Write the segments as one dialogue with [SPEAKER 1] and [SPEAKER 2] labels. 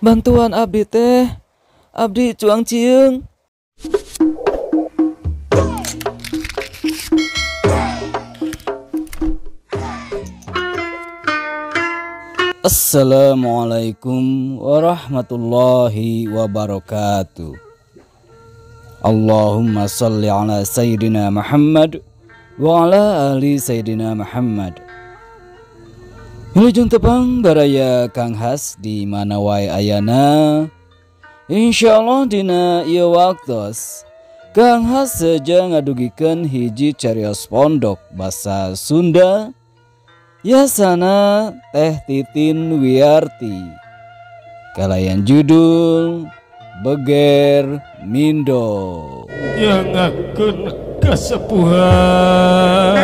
[SPEAKER 1] Bantuan abdi teh, abdi cuang cieung.
[SPEAKER 2] Assalamualaikum warahmatullahi wabarakatuh. Allahumma salli ala Sayyidina Muhammad wa ala ali Sayyidina Muhammad. Wilujeng tepang baraya Kang Has di mana wae ayana. Insyaallah dina ieu waktos Kang Has seja ngadugikeun hiji carios pondok basa Sunda yasana Teh Titin Wiarti kalayan judul Beger Mindo.
[SPEAKER 3] Nyangakeun kasepuhan.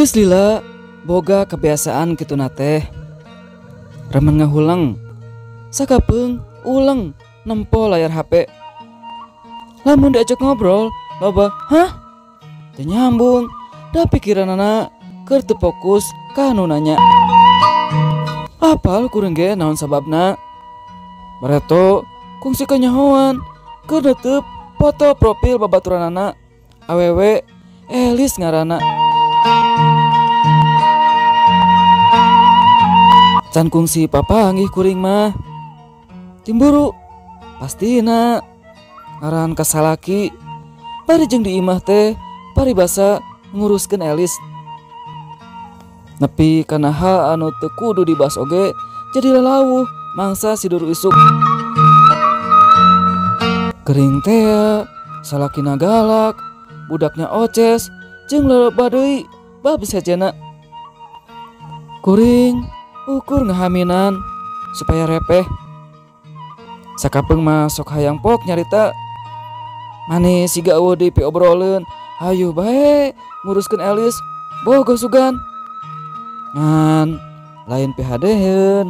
[SPEAKER 1] Geus lila boga kebiasaan kituna teh remen ngahuleng sakapeung uleng nempo layar HP. Lamun diajak ngobrol loba hah teu nyambung, da pikiranana keur teu fokus ka nu nanya. Apal kuring ge naon sababna? Bareto kungsi kanyahoan keur neuteub foto profil babaturanana awewe Elis ngaranna. Can kungsi papanggih kuring mah timburu pastina ngaran kasalaki bari jeung di imah teh paribasa nguruskeun Elis. Nepi kana hal anu teu kudu dibahas oge jadi lalawuh mangsa sidur isuk. Kering teh salakina galak, budaknya oces jeung loba deui bab sejena. Kuring ukur ngahaminan supaya repeh. Sakapeung mah sok hayang pok nyarita. Manis siga eueuh deui piobroleun, hayu bae nguruskeun Elis, bogoh sugan. Ngan lain pihadeheun.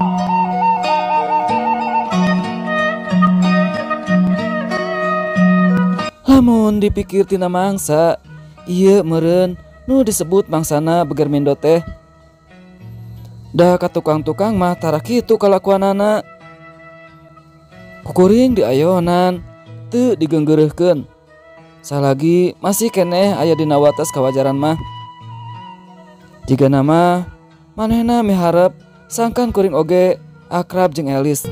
[SPEAKER 1] Lamun dipikir tina mangsa, ieu meureun nu disebut mangsana beger mindo teh. Da ka tukang-tukang mah tara kitu kalakuanana. Kukuring diayonan teu digeunggeureuhkeun. Salagi masih keneh aya dina wates kawajaran mah. Jigana mah manehna miharep sangkan kuring oge akrab jeung Elis.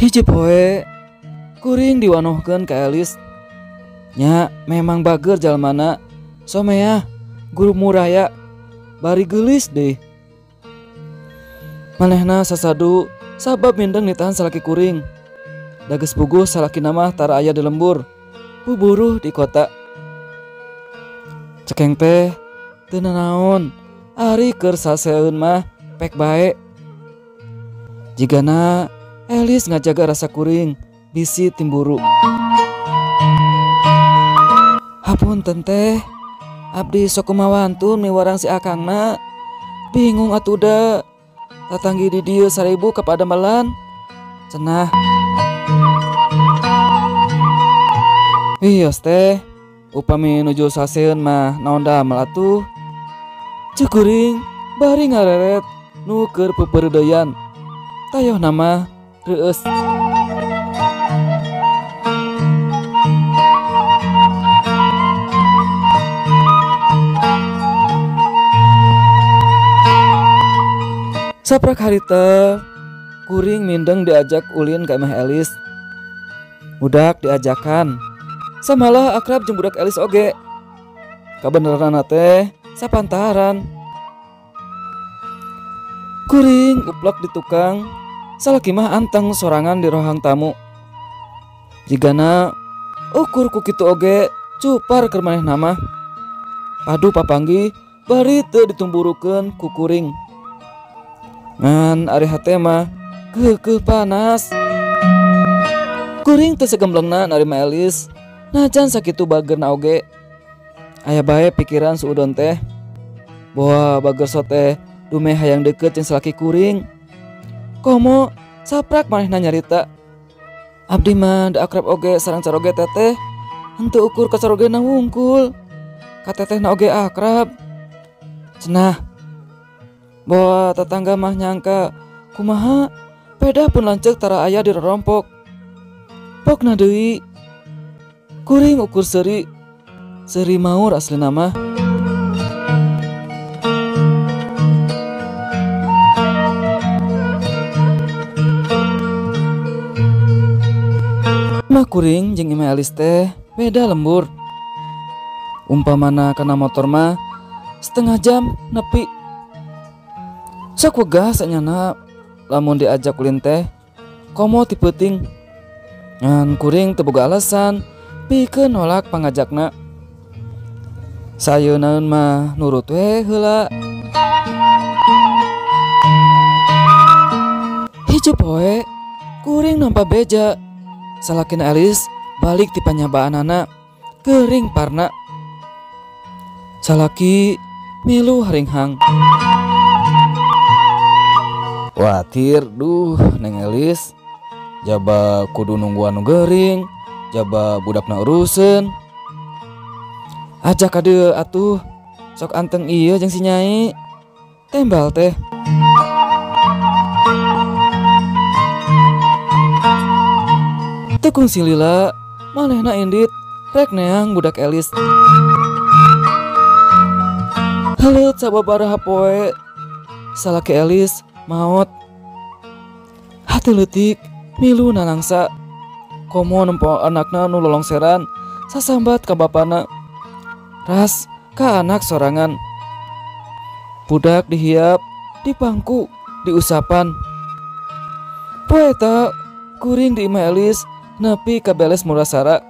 [SPEAKER 1] Hiji poe kuring diwanohkeun ka Elis. Nya memang bager jalmana, someah guru muraya bari geulis deh. Manehna sasadu sabab mindeng nitahan salaki kuring. Da geus puguh salakina mah tara aya di lembur, buburuh di kota. Cekeng teh teu nanaon, ari keur saseun mah pek bae. Jigana Elis ngajaga rasa kuring bisi timburu. Hapunten teh, abdi sok kumawantun miwarang si akangna. Bingung atuh da, tatanggi di dieu 1000 kepada melan. Cenah. Wios teh, upami nuju saseun mah naon damel atuh. Ceuk kuring bari ngareret nu keur peupeureudeyan. Tayoh nama reueus. Saprak harita kuring mindeng diajak ulin ka imah Elis. Budak diajakan, samalah akrab jeung budak Elis oge. Kabeneranna teh sapantaran. Kuring uplek di tukang, salaki mah anteng sorangan di rohang tamu. Jigana ukur ku kitu oge cupar keur manehna mah. Padu papanggih bari teu ditumburukeun ku kuring. Ngan ari hate mah keukeuh panas. Kuring teu sagemblengna narima Elis, najan sakitu bagerna oge. Aya bae pikiran suudon teh. Boa bager sote dumeh hayang deket jeung salaki kuring. Komo saprak manehna nyarita. Abdi mah da akrab oge sareng caroge teteh. Henteu ukur ka carogena wungkul. Ka tetehna oge akrab. Cenah. Boa tetangga mah nyangka kumaha peda pun lanceuk tara aya di rorompok. Pokna deui. Kuring ukur seuri. Seuri maur aslina mah. Mah kuring jeung Imah Elis teh beda lembur. Umpamana kana motor mah setengah jam nepi. Sok wegah sanyana lamun diajak ulin teh komo ti peuting. Ngan kuring teu boga alasan pikeun nolak pangajakna. Sayeunaeun mah nurut we heula. Hiji poe kuring nampa beja. Salakina Elis balik ti panyabaanana kering parna. Salaki milu haringhang. Watir duh Neng Elis, jaba kudu nungguan nu gering, jaba budakna uruseun. Ajak ka dieu atuh, sok anteng ieu jeung si Nyai. Tembal teh. Teu kungsi lila, manehna indit rek neang budak Elis. Heuleut sababaraha poe, salaki Elis maot. Hati leutik milu nalangsa. Komo nempo anakna nu lolongseran sasambat ka bapana. Ras ka anak sorangan. Budak dihiap, dipangku, diusapan. Poe eta kuring di imah Elis nepi ka beles murasara.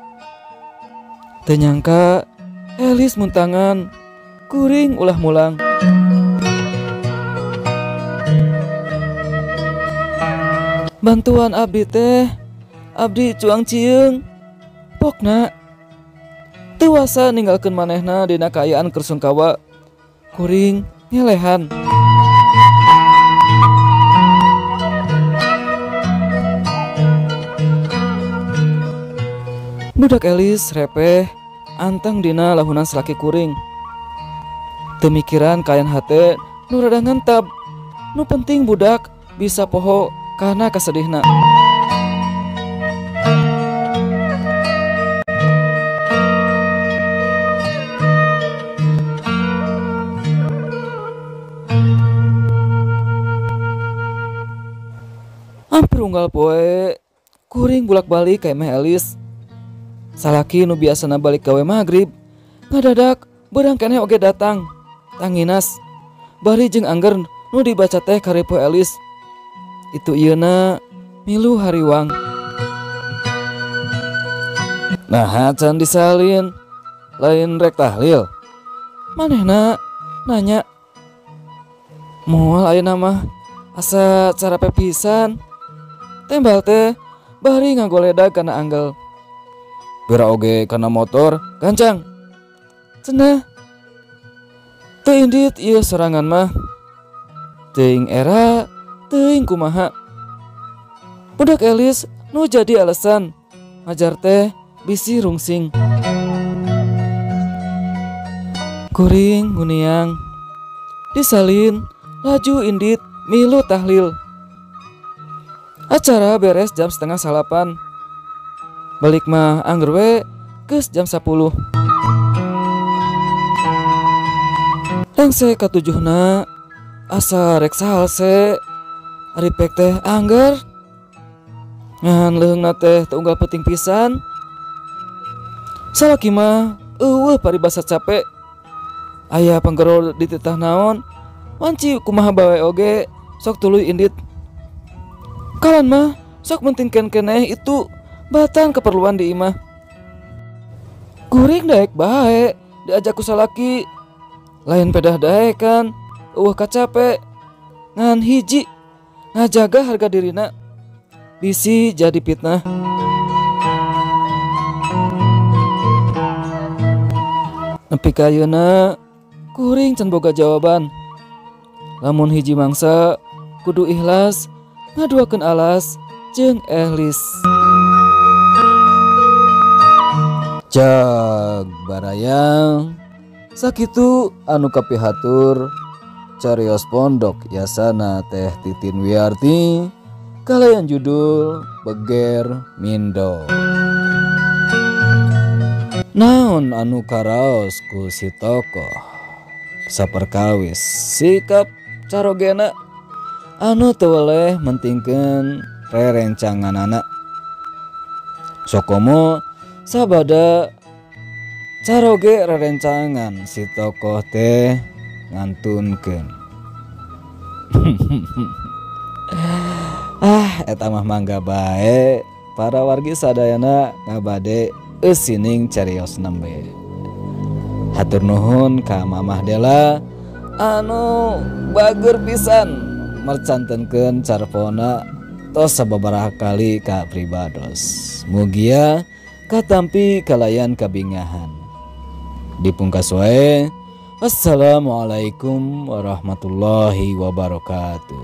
[SPEAKER 1] Teu nyangka Elis muntangan, kuring ulah mulang. Bantuan abdi teh, abdi cuang cieung. Pokna teu wasa ninggalkeun manehna dina kaayaan keur sungkawa. Kuring ngelehan. Budak Elis repeh anteng dina lahunan salaki kuring. Teu mikiran kaayaan hate nu rada ngentab. Nu penting budak bisa poho kana kasedihna. Hampir unggal poe kuring bulak-balik ka imah Elis. Salaki nu biasana balik gawe magrib ngadadak beurang keneh oge datang tanginas bari jeung angger nu dibaca teh karepo Elis. Itu ieuna milu hariwang. Nah can disalin lain rek tahlil. Manehna nanya. Moal ayeuna mah asa carape pisan. Tembal teh bari ngagoledag kana anggel. Bera oge kana motor gancang. Cenah. Teu indit ieu sorangan mah. Teuing era teuing kumaha. Budak Elis nu jadi alasan ngajar teh bisi rungsing. Kuring nguniang. Disalin laju indit milu tahlil. Acara beres jam 8:30. Balik mah angger we geus jam 10. Rengse katujuhna asa rek salse. Ari pek teh angger. Ngan leungeunna teh teu unggal peuting pisan. Salaki mah eueuh paribasa capek. Aya panggero dititah naon, wanci kumaha bae oge sok tuluy indit. Kalan mah sok mentingkeun keneh itu batan keperluan di imah. Kuring daek bae diajak ku salaki. Lain pedah daekan, eueuh kacape. Ngan hiji ngajaga harga dirina bisi jadi fitnah. Nepi ka ayeuna kuring can boga jawaban. Lamun hiji mangsa kudu ikhlas ngaduakeun alas jeung ehlis.
[SPEAKER 2] Cag barayang sakitu anu kapihatur carios pondok yasana Teh Titin Wiarti kalayan judul Beger Mindo. Naon anu karaos ku si tokoh saperkawis sikap carogena anu teu weleh mentingkeun rerencanganana. Sokomo sabada caroge rerencangan si tokoh teh ngantunkeun. Ah, eta mah mangga bae para wargi sadayana ngabade eusining carios nembe. Hatur nuhun ka Mamah Dela anu bager pisan mercantenkeun carpona tos sababaraha kali ka pribados. Mugia katampi kalayan kabingahan. Dipungkas wae. Assalamualaikum warahmatullahi wabarakatuh.